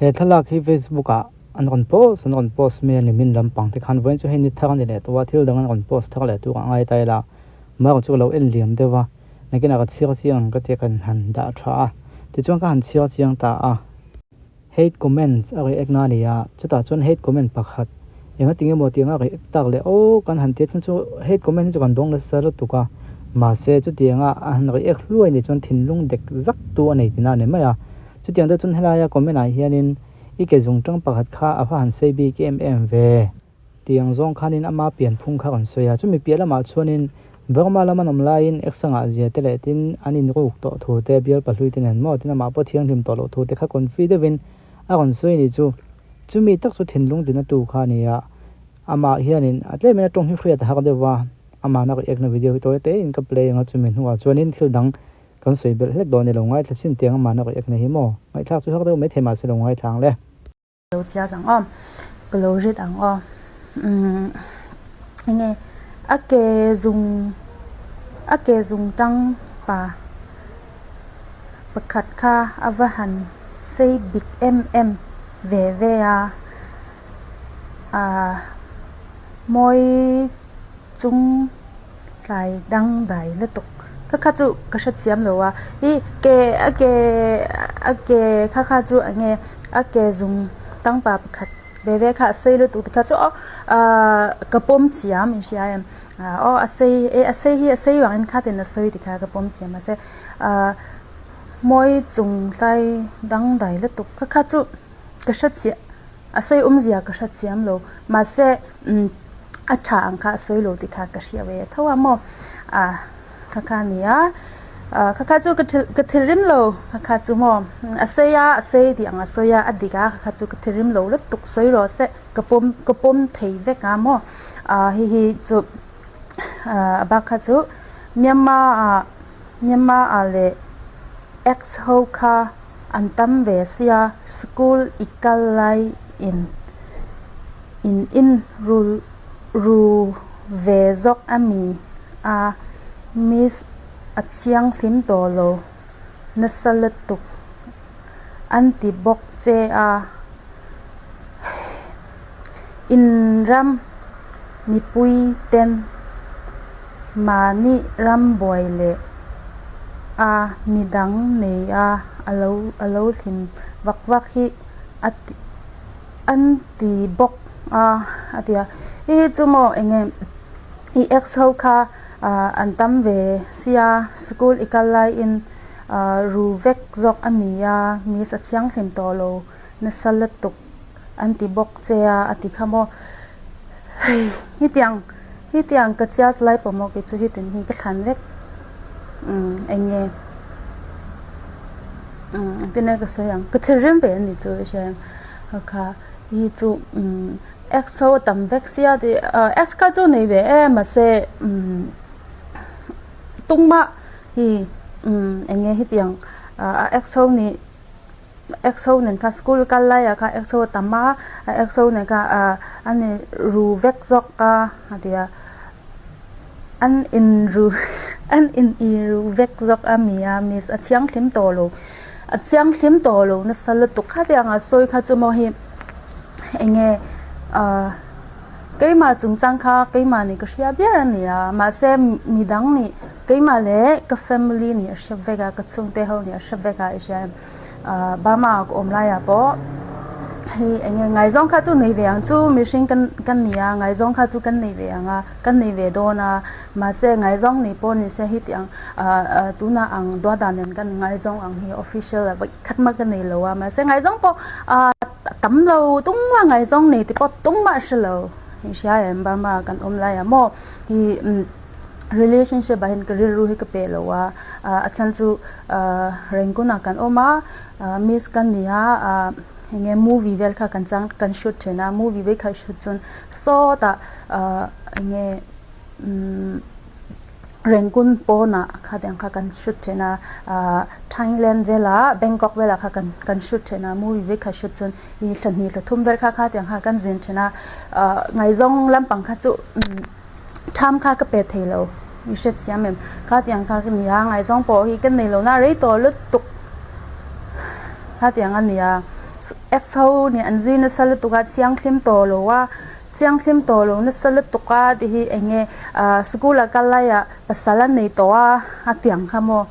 He thlalak hi Facebook ah an rawn post an rawn post mai a ni min lampang te khan vawiin chu hei ni thar a ni leh tawh a thil dang an rawn post thar leh tur a ngai ta ila amaherawh chu ka lo en liam deuh a nakinah ka chhiar chiang ang ka tia kan han dah tha a tichuan ka han chhiar chiang ta a. Hate comments a react na a ni a, chutah chuan hate comment pakhat enga tinge maw tianga react tak leh aw kan han tia chuan chu hate comment hi chu kan dawng nasa lutuk a, mahse chutianga a han react hluai ni chuan thinlung dek zak tu a nei tina a ni mai a, chutiang deuh chuan helaia comment ah hianin i ke zung tang pakhat kha a va han sei bik em em ve. Tiang zawng khanin ama pianphung kha rawn sawi a, chumi piah lamah chuanin Burma lama nawm laiin Eksangah zia te leh tin an inruk tawh thu te, bial pahlui te nen maw tin amah pawh thianghlim tawh loh thu te kha confi deuhin a rawn sawi a ni chu. Chumi tak chu thinlung dina tu kha a ni a, amah hianin a tlemin a tawng hi hriat a har deuh va, amahna react na video hi tawi tein ka play ang a, chumi hnuah chuanin thil dang kan sawi belh hlek dawn a ni lo, ngaithla chin tiang amahna react na hi maw ngaihthlak chu har deuh maithei mahse lo ngaithla ang le. Lo chiah ang aw ka lo rit ang aw umm enge a ke zung a ke zung tang pa pakhat kha a va han sei bik em em ve ve a ahh mawi chung tlai dang dai lutuk kha kha chu ka hrethiam lo a ih ke a ke a ke kha kha chu eng nge a ke zung tang pa pakhat ve ve kha a sei lutuk te kha chu aw ahh ka pawm thiam in hria em ah aw a sei e a sei hi a sei vangin khatin a sawi tikha ka pawm thiam mahse ahh mawi chung tlai dang dai lutuk kha kha chu ka hrethiam a sawi awmzia ka hrethiam lo mahse umm a tha ang kha a sawi lo tih kha ka hria ve tho a maw ah kha kha a ni a ah kha kha chu ka thil ka thilrim lo kha kha chu maw a sei a a sei tih ang a sawi a a dik a kha kha chu ka thilrim lo lutuk sawi rawh se ka pawm ka pawm thei vek a maw ah hei hi chu ah a bak kha chu Myanmar ah Myanmar ah leh ex ho kha an tam ve sia school i kal lai in in in ru ru ve zawk a mi a miss a thianghlim tawh lo nasa lutuk an ti bawk che a in ram mipui ten mahni ram buai leh a midang nei a alo alo hlim vak vak hi a ti an ti bawk a a ti a hei hi chu maw eng nge i ex ho kha ah an tam ve sia school i kal laiin ah ru vek zawk a ni a miss a thianghlim tawh lo nasa lutuk an ti bawk che a a ti kha maw hei hetiang hetiang ka chias lai pawh maw kei chu hetiang hi ka thlan vek umm eng nge umm engtin nge ka sawi ang ka thinrim ve a ni chu i hria em kha kha hi chu umm x ho a tam vek sia tih ah x kha chu nei ve em mahse umm tumah hi umm eng nge hetiang ah x ho nih. X ho nen kha school kal lai ah kha X ho a tam a, a X ho nen kha ah an in ru vek zawk a a ti a, an in ru an in ru vek zawk a mi a miss a thianghlim tawh lo a thianghlim tawh lo nasa lutuk khatiang a sawi kha chu maw hi eng nge ah keimah chungchang kha keimah nih ka hria ber a ni a mahse midang nih keimah leh ka family nih a hre vek a ka chhungte ho nih a hre vek a i hria em. Ahh Burma ah ka awm laiah pawh hei eng nge ngaihzawng kha chu nei ve ang chu mihring kan kan ni a ngaihzawng kha chu kan nei ve ang a kan nei ve dawn a mahse ngaihzawng nei pawh ni se heti ang ahh ahh tunah ang duata nen kan ngaihzawng ang hi official ah vawi khat mah ka nei lo a mahse ngaihzawng pawh ahh tam lo tumah ngaihzawng nei te pawh tumah hre lo i hria em Burma ah kan awm laiah maw hi umm. Relationship ah hian ka rilru hi ka pe lo a, a chhan chu Rangoon ah kan awm a, miss ka ni a, eng nge movie vel kha kan chang kan shoot thin a, movie vek kha shoot chuan sawtah eng nge Rangoon pawnah khatiang kha kan shoot thin a, Thailand velah Bangkok velah kha kan kan shoot thin a, movie vek kha shoot chuan i thla hnih thla thum vel kha khatiang kha kan zin thin a, ngaihzawng lampang kha chu. Tham kha ka pe thei lo i hriat chiam em? Kha tiang kha ka ni a, ngaihzawng pawh hi ka nei lo na rei tawh lutuk kha tiang a ni a. Ex ho nih an zui nasa lutuk a thianghlim tawh lo a thianghlim tawh lo nasa lutuk a tih hi eng nge ah school ah kal laiah pasal a nei tawh a a tiang kha maw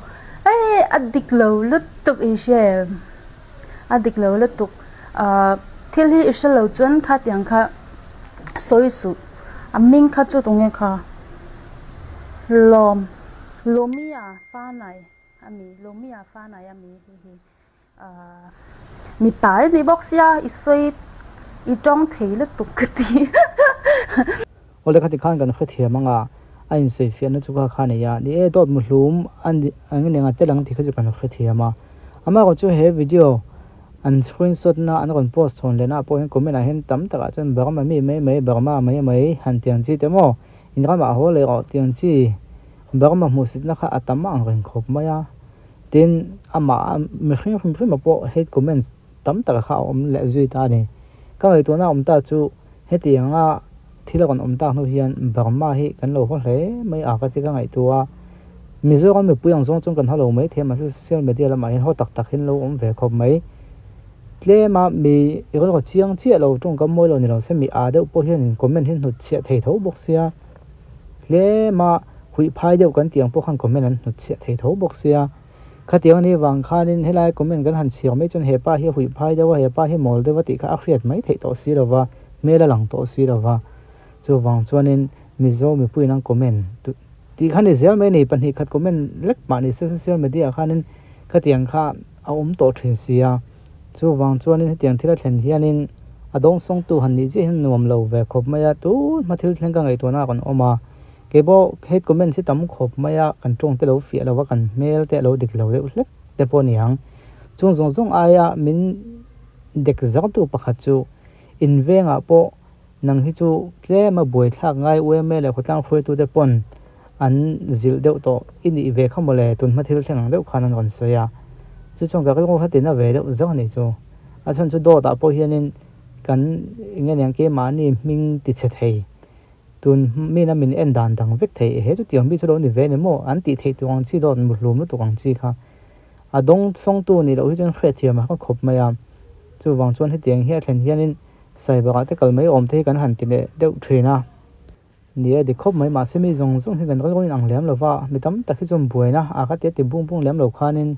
hei a dik lo lutuk i hria em a dik lo lutuk ah thil hi i hre lo chuan kha tiang kha sawi suh a hming kha chu tunge kha lawm lawmia fanai a mi lawmia fanai a mi hei hi. Mipa i nih bawk sia i sawi i tawng thei lutuk ka ti. Awle khati khan kan hrethiam anga a insawifiahna chu kha kha nei a, ni e dawt muhlum a eng eng a tel ang tih kha chu kan hrethiam a. Amaherawhchu chu he video an screenshot na an rawn post chhawn leh na ah pawh hian comment ah hian tam takah chuan Burma mi mai mai Burma mai mai han ti ang chi te maw in ramah haw leh rawh ti ang chi Burma hmuhsitna kha a tam ang reng khawp mai a. Tin, amah mihring hrim hrim ah pawh hate comments tam tak kha a awm leh zui ta a ni. Ka ngaihtuahna awm ta chu hetianga thil a rawn awm tak hnu hian Burma hi kan lo haw hle mai a ka ti ka ngaihtuah a. Mizoram mipui ang zawng chuan kan haw lo mai thei a mahse social media lamah hian haw tak tak hi an lo awm ve khawp mai. Tlema mi i rawn chiang chiah lo tawngkam mawi lo ni lo se mi aa deuh pawh hian comment hi hnut chhiah thei tho bawk sia. Tlema huih phai deuh kan tih ang pawh khan comment an hnut chhiah thei tho bawk sia. Khatiang anih vang khanin helai comment kan han chhiar mai chuan hepa hi a huih phai deuh a, hepa hi mawl deuh a tih kha a hriat mai theih tawh si lova, hmel a lang tawh si lova. Chuvang chuanin Mizo mipuiin an comment tih kha ni zel mai a ni. Pahnih khat comment lek mah ni se social media ah khanin khatiang kha a awm tawh thin sia. Chuvang chuanin hetiang thil a thlen hianin a dawngsawngtu han nih chiah hian nuam lo ve khawp mai a, tun hma thil thleng ka ngaihtuahna ah kan awm a, kei pawh hate comments hi tam khawp mai a, kan tawng te lo fiah lo va, kan hmel te a lo dik lo deuh hlek te pawh a ni ang. Chung zawng zawng aia min dek zartu pakhat chu invengah pawh Nang hi chu tlem a buaithlak ngai UMA leh khawtlang hruaitute pawn an zilh deuh tawh i nih ve kha mawle, tunhma thil thleng ang deuh khan an rawn sawi a. Chu chuan ka rilru kha tina ve deuh zawk a nih chu. A chhan chu dawt ah pawh hianin kan eng nge niang keimahni hming ti chhe thei, tun mina min en dan dang vek thei, he chutiang mi chu lo ni ve ni maw an tih theih tur ang chi dawt muhlum lutuk ang chi kha a dawng sawngtu nih loh hi chuan hriatthiam a khawp mai a. Chuvang chuan hetiang hi a thlen hianin Saibakah te kal mai awm te hi kan han ti leh deuh thin a. Ni e, dik khawp mai, mahse mi zawng zawng hi kan rilru in ang lem lo va, mi tam tak hi chuan buaina a kha tia ti bung bung lem lo khanin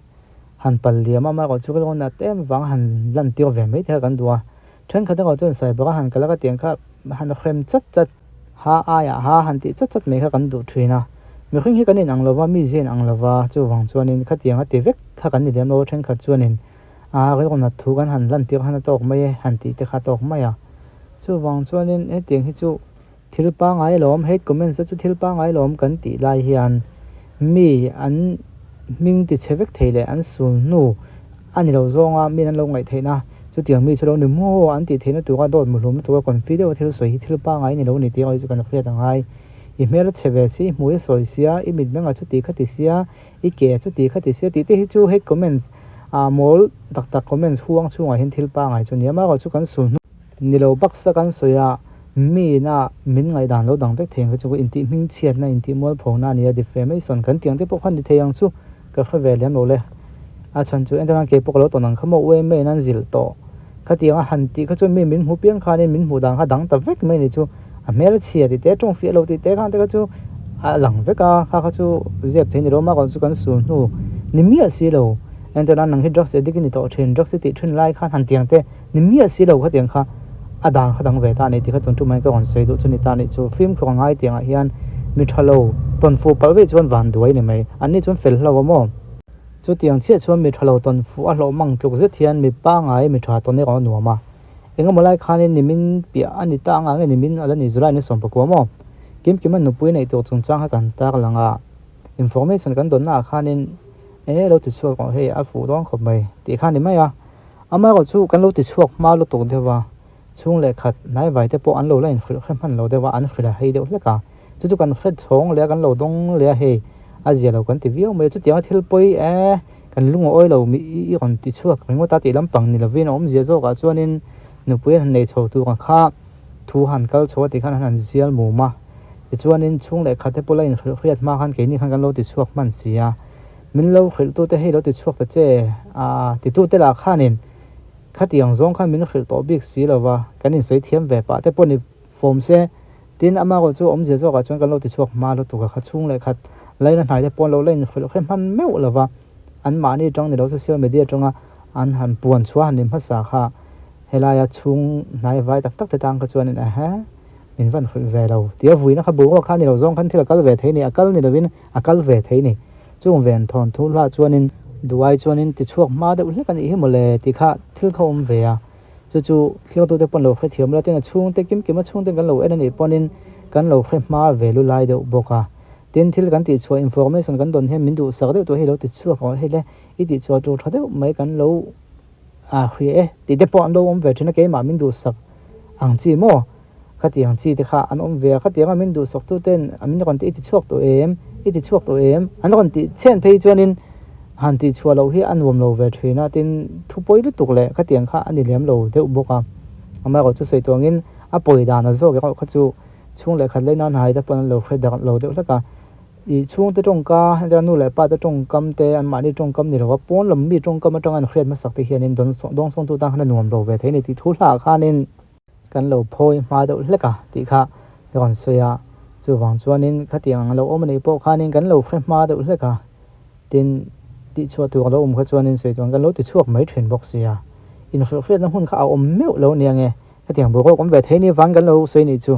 han pal liam a, amaherawh chu rilru nat em avanga han lan tir ve mai thei a kan duh a. Thenkhat erawh chuan Saibaka han kal a ka tiang kha han hrem chat chat, ha aiah ha han tih chat chat mai kha kan duh thin a. Mihring hi kan in ang lo va, mi zia in ang lo va, chuvang chuanin khatiang a ti vek kha kan ni lem lo a, thenkhat chuanin A rilru nat thu kan han lantir han a tawk mai e, han tih te kha a tawk mai a. Chuvang chuanin hetiang hi chu thil pangngai lawm, hate comments te chu thil pangngai lawm kan tih lai hian mi an hming ti chhe vek thei leh an sul hnu a ni lo zawnga min an lo ngaih theihna chutiang mi chu lo ni maw an tih theihna tura dawt muhlum lutuk a confi deuha thil sawi hi thil pangngai ni lo ni tih erawh hi chu kan hriat a ngai. I hmel a chhe ve si, i hmui a sawi sia, i mitmeng a chuti kha ti sia, I ke chu ti kha ti sia tih te hi chu hate comments ah mawl tak tak comments huang chhungah hian thil pangai chu nia amaherawh chu kan sul hnu ni lo baksa kan sawi a mi ina min ngaihdan lo dang vek thei ang kha chu intih hming chhiatna intih mualphona a nia defamation kan tih ang te pawh khan ni thei ang chu ka hre ve lem lo le a chhan chu entirnan kei pawh ka lo tawn ang kha maw UMA in an zilh tawh. Khatiang a han tih kha chuan mi min hmu piang khanin min hmuh dan kha dang ta vek mai ni chu a hmel a chhia tih te tawng fiah lo tih te khan te kha chu a lang vek a kha kha chu zep thei ni lo mah chu kan sul hnu ni miah si lo entir nan nang hi drugs addict i ni tawh thin drugs i tih thin lai khan han tiang te ni miah si lo khatiang kha a dan kha dang ve ta a ni tih kha tun tum mai ka rawn sawi duh chu ni ta a nih chu fimkhur a ngai tiangah hian mi tha lo tawn fuh palh veih chuan van duai ni mai an ni chuan fel hlo a maw. Chutiang chiah chuan mi tha lo tawn fuh a hlawh mang tluk zet hian mi pangai mi tha tawn erawh a nuam a. Engemaw lai khanin nimin piah a ni ta anga nge nimin a la ni July ni 19 maw? Kimkima nupui neih tur chungchang kha kan tar lang a, information kan dawnna ah khanin e lo ti chhuak rawh hei a fuh dawn khawp mai tih kha a ni mai a. Amaherawh chu kan lo ti chhuak hma lutuk deuh a, Chhung leh khat hnaivai te pawh an lo la inhrilh hre hman lo deuh a, an hrilh a hei deuh hlek a. Chu chu kan hre chhawng leh a, kan lo dawng leh a hei a zia lo kan ti viau mai a. Chutianga thil pawi e, kan lung a awi lo mi i rawn ti chhuak ringawt a tih lampang ni lovin a awmzia zawkah chuanin nupui an han nei chho tur ang kha thu han kal chho a tih khan an han zial mum a. Tichuanin chhung leh khat te pawh la inhrilh hriat hma khan keini khan kan lo ti chhuak hman si a. Min lo hrilh tute hei lo ti chhuak ta che a titute lah khanin. Khatiang zawng khan min hrilh tawh bik si lo va, kan insawi thiam ve pah te pawh ni fawm se. Tin, ama erawh chu awmzia zawkah chuan kan lo ti chhuak hma lutuk a, kha chhung leh khat laina hnai te pawh an lo la inhrilh hre hman meuh lo va, anmahni tang ni lo social media tanga an han puan chhuah han ni hmasa kha helaia chhung hnai vai tak tak te tan kha chuanin ehe min van hrilh ve lo tia vuina kha boruak kha a ni lo zawng khan thil a kal ve thei ni, a kal ni lovin a kal ve thei ni. Chung ven thawn thu hlah chuanin duai chuanin ti chhuak hma deuh hlek a nih hi mawle tih kha thil kha awm ve a, chu chu thiltute pawn lo hrethiam la tin a chhungte kim kim a chhungte kan lo en a nih pawnin kan lo hre hma ve lu lai deuh bawk a. Tin thil kan tih chhuah information kan dawn hian min duhsak deuh tur hi lo ti chhuak rawh hei le i tih chhuah tur tha deuh mai kan lo a hria e tih te pawh an lo awm ve thin a keimah min duhsak ang chi maw? Khatiang chi te kha an awm ve a, khatianga min duhsak tu ten min rawn tih i ti chhuak tawh em? I ti chhuak tawh em? An rawn tih chhen phei chuanin han tih chhuah loh hi a nuam lo ve thin a, tin thu pawi lutuk leh khatiang kha a ni lem lo deuh bawk a. Amaherawh chu sawi tuangin a pawi dan a zawk erawh kha chu chhung leh khat lei nan hai te pawn an lo hre darh lo deuh hlek a. I chhungte tawngka, hetiang nu leh pa te tawngkam te, anmahni tawngkam ni lova pawn lam mi tawngkam atanga an hriat hmasak te hianin dawngsawngtu tan khan a nuam lo ve thei a ni tih thu hlahah khanin kan lo phawi hma deuh hlek a tih kha ka rawn sawi a, chuvang chuanin khatiang ang lo awm anih pawh khanin kan lo hre hma deuh hlek a, tin tihchhuah tur a lo awm kha chuanin sawi chuan kan lo tichhuak mai thin bawk sia, inhrilhhriatna hmun kha a awm meuh lo nia nge, khatiang boruak awm ve thei ni vang kan lo sawi nih chu.